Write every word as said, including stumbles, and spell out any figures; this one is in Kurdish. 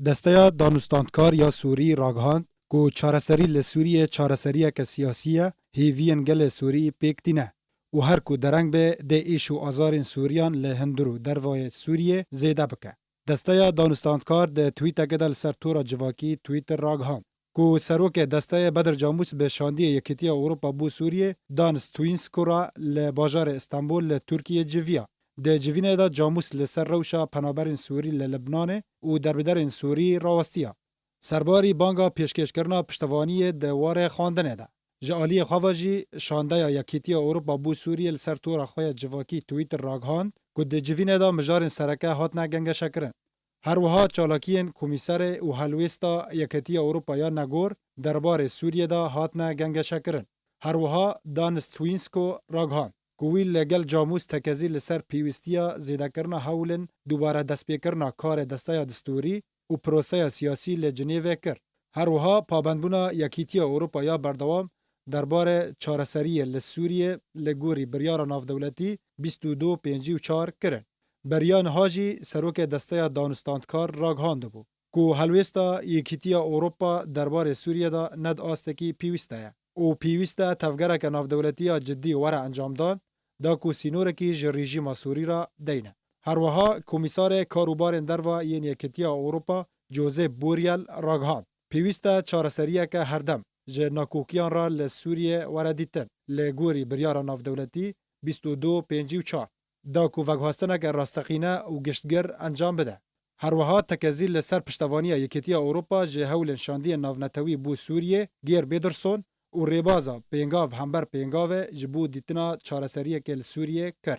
Desteya Danûstandkar ya Sûrî ragihand ku çareserî li Sûriyê çareseriyeke siyasî ye, hêviyên gelê Sûrî pêk tîne û her ku dereng be dê êş û azarên Sûriyan li hundir û dervayê Sûriyê zêde bike. Desteya Danûstandkar di twîtekê de li ser tora civakî Twitter ragihand ku serokê desteyê Bedir Camûs bi şandiyê Yekîtiya Ewropa bo Sûriyê Dan Stwinsko re li bajarê Stenbol li Tirkiyê civiya. Di civînê de Camûs li ser rewşa penaberên Sûrî li Libnanê û derbederên Sûrî rawestiya. Serbarî banga pêşkêşkirina piştevaniyê di warê xwendinê de, ji aliyê xwe ve jî şandeya Yekîtiya Ewropa bo Sûriyê li ser tora xwe ya civakî Twitter ragihand ku di civînê de mijarên sereke hatine gengeşekirin. Her wiha çalakiyên komîserê û helwêsta Yekîtiya Ewropa ya negor derbarê Sûriyê de hatine gengeşekirin. Her wiha Dan Stwinsko ragihand ku wî li gel Camûs tekezî li ser pêwîstiya zêdekirina hewlên dubare destpêkirina karê desteya distûrî û proseya siyasî li Cinêvê kir. Her wiha pabendbûna Yekîtiya Ewropa ya berdewam derbarê çareseriyê li Sûriyê li gorî biryara navdewletî bîst û du pêncî û çar kirin. Beriya niha jî serokê desteya danûstandkar ragihandibû ku helwêsta Yekîtiya Ewropa derbarê Sûriyê de ne di astekî pêwîst de ye û pêwîst e tevgereke navdewletî ya cidî were encamdan, da ku sînorekî ji rejîma Sûrî re deyne. Her wiha Komîsarê Kar û Barên Derve yên Yekîtiya Ewropa Josep Borrell ragihand, pêwîst e çareseriyeke herdem ji nakokiyan re li Sûriyê were dîtin, li gorî biryara navdewletî bîst û du pêncî û çar, da ku veguhestineke rasteqîne û giştgir encam bide. Her wiha tekezî li ser piştevaniya Yekîtiya Ewropa ji hewlên şandiyên navnetewî bo Sûriyê Geir Pedersen û rêbaza pêngav hember pêngavê ji bo dîtina çareseriyekê li Sûriyê kir.